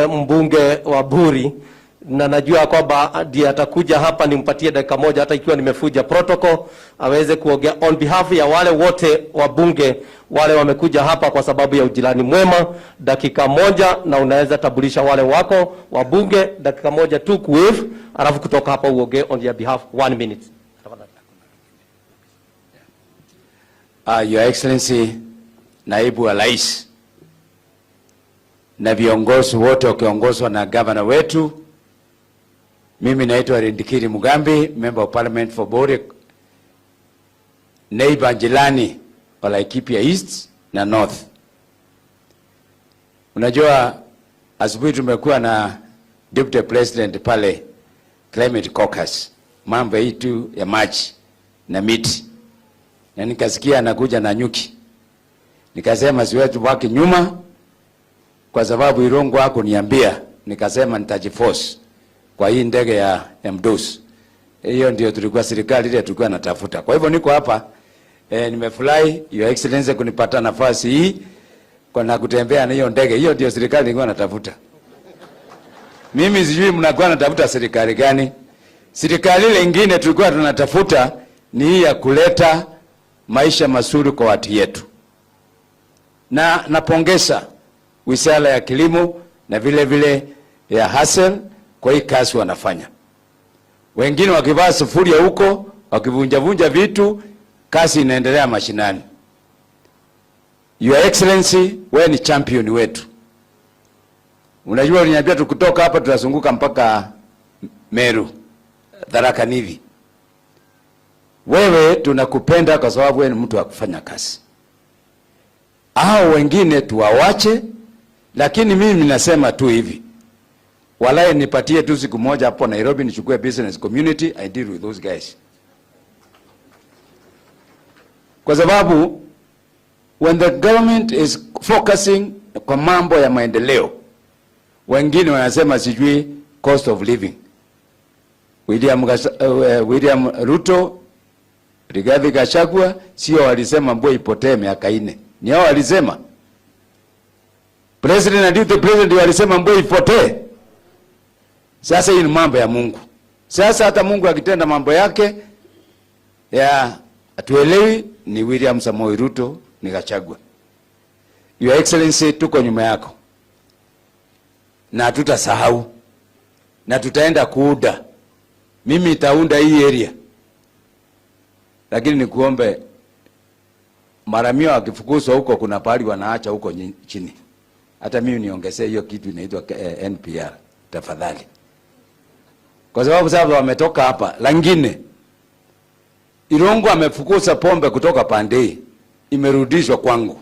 Mbunge wa Buuri na najua kwamba ndiye atakuja hapa, nimpatie dakika moja, hata ikiwa nimevunja protocol, aweze kuongea on behalf ya wale wote wabunge wale wamekuja hapa kwa sababu ya ujirani mwema. Dakika moja, na unaweza tambulisha wale wako wabunge, dakika moja tu kuwave, alafu kutoka hapa uongee on their behalf, one minute. Tafadhali. Your Excellency, Naibu wa Rais na viongozi wote wakiongozwa na gavana wetu. Mimi naitwa Rindikiri Mugambi, Member of Parliament for Buuri, neighbor jirani wa Laikipia East na North. Unajua asubuhi tumekuwa na Deputy President pale Climate Caucus, mambo hii tu ya maji na miti, na nikasikia anakuja na nyuki, nikasema siwezi baki nyuma kwa sababu Irungu hakuniambia, nikasema nitajiforce kwa hii ndege ya Mdosi. Hiyo ndio tulikuwa serikali ile tulikuwa natafuta. Kwa hivyo niko hapa nimefurahi, Your Excellency, kunipata nafasi hii kwa na kutembea na hiyo ndege. Hiyo ndio serikali ilikuwa natafuta. Mimi sijui mnakuwa natafuta serikali gani. Serikali ile ingine tulikuwa tunatafuta ni hii ya kuleta maisha mazuri kwa watu yetu. Na napongeza Wizara ya Kilimo na vile vile ya Hassel kwa hii kazi wanafanya. Wengine wakivaa sufuria huko, wakivunja vunja vitu, kazi inaendelea mashinani. Your Excellency, wewe ni champion wetu. Unajua uliniambia tukitoka hapa tutazunguka mpaka Meru, Tharaka Nithi. Wewe tunakupenda kwa sababu wewe ni mtu wa kufanya kazi. Hao wengine tuwawache, lakini mimi nasema tu hivi. Walai, nipatie tu siku moja hapo Nairobi nichukue business community, I deal with those guys. Kwa sababu when the government is focusing kwa mambo ya maendeleo, wengine wanasema sijui cost of living. William Ruto, Rigathi Gachagua sio walisema mvua ipotee miaka 4. Ni hao walisema. President na deputy president walisema mvua ipotee. Sasa hii ni mambo ya Mungu. Sasa hata Mungu akitenda mambo yake ya hatuelewi, ni William Samoei Ruto ni Gachagua. Your Excellency, tuko nyuma yako na hatutasahau na tutaenda kuunda. Mimi nitaunda hii area, lakini nikuombe, maramia wakifukuzwa huko, kuna pahali wanaacha huko chini. Hata mimi niongezee hiyo kitu inaitwa NPR tafadhali, kwa sababu sasa wametoka hapa. Langine Irungu amefukuza pombe kutoka pande hii, imerudishwa kwangu.